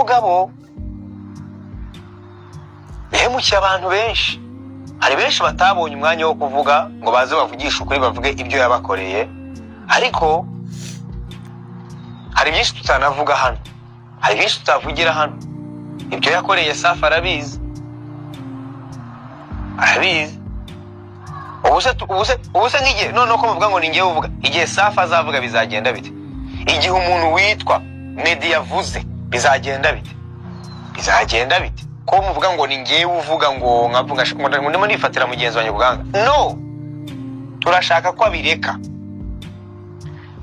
mugabo yahemukiye abantu benshi. Hari benshi batabonye umwanya wo kuvuga ngo baze bavugishe ukuri, bavuge ibyo yabakoreye, ariko hari byinshi tutanavuga hano, hari byinshi tutavugira hano. Ibyo yakoreye Safi arabizi, arabizi. Ubu se nk'igihe noneho ko muvuga ngo ni ngewe uvuga, igihe Safi azavuga bizagenda bite? Igihe umuntu witwa Meddy yavuze bizagenda bite? Bizagenda bite ko muvuga ngo ni ngewe uvuga, ngo nkavuga ngo ndimo nifatira mugenzi wanjye ku gahanga? No, turashaka ko abireka.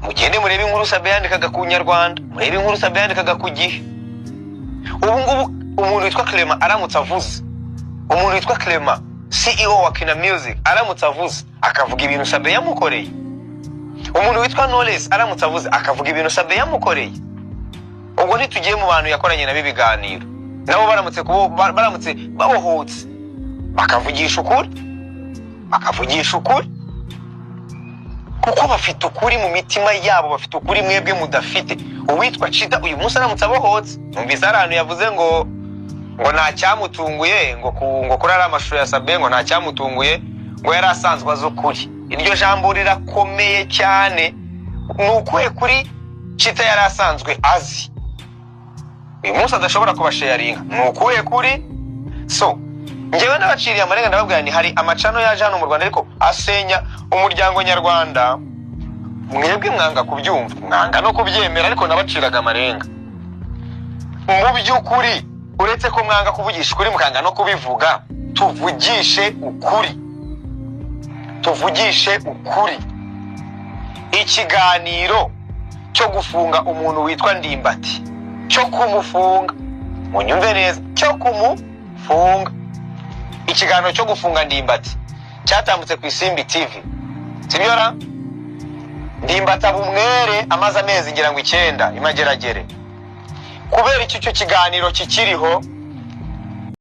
Mugende murebe inkuru Sabe yandikaga ku Nyarwanda, murebe inkuru Sabe yandikaga ku Gihe. Ubu ngubu umuntu witwa Clement aramutse avuze, umuntu witwa Clement, CEO wa Kina Music, aramutse avuze akavuga ibintu Sabe yamukoreye, umuntu witwa Knowless aramutse avuze akavuga ibintu Sabe yamukoreye, ubwo ntitugiye mu bantu yakoranye nabo ibiganiro, nabo baramutse babohotse bakavugisha ukuri, bakavugisha ukuri, kuko bafite ukuri mu mitima yabo, bafite ukuri mwebwe mudafite. Uwitwa Chita uyu munsi aramutse abohotse, numvise hari ahantu yavuze ngo nta cyamutunguye, ngo kuri ariya mashusho ya Sabe, ngo nta cyamutunguye, ngo yari asanzwe azi ukuri. Iryo jambo rirakomeye cyane. Ni ukuhe kuri Chita yari asanzwe azi uyu munsi adashobora kubasharinga? Ni ukuhe kuri? So njyewe nabaciriye amarenga, ndababwira ni hari amachannel yaje hano mu Rwanda ariko asenya umuryango nyarwanda. Mwebwe mwanga kubyumva, mwanga no kubyemera, ariko nabaciraga amarenga. Mu by'ukuri, uretse ko mwanga kuvugisha ukuri, mukanga no kubivuga, tuvugishe ukuri, tuvugishe ukuri. Ikiganiro cyo gufunga umuntu witwa Ndimbati, cyo kumufunga, munyumve neza, cyo kumufunga, ikiganiro cyo gufunga Ndimbati cyatambutse ku Isimbi TV, sibyo ra? Ndimbati aba umwere, amaze amezi ngira ngo 9 imageragere. Kubera icyo kiganiro kikiriho?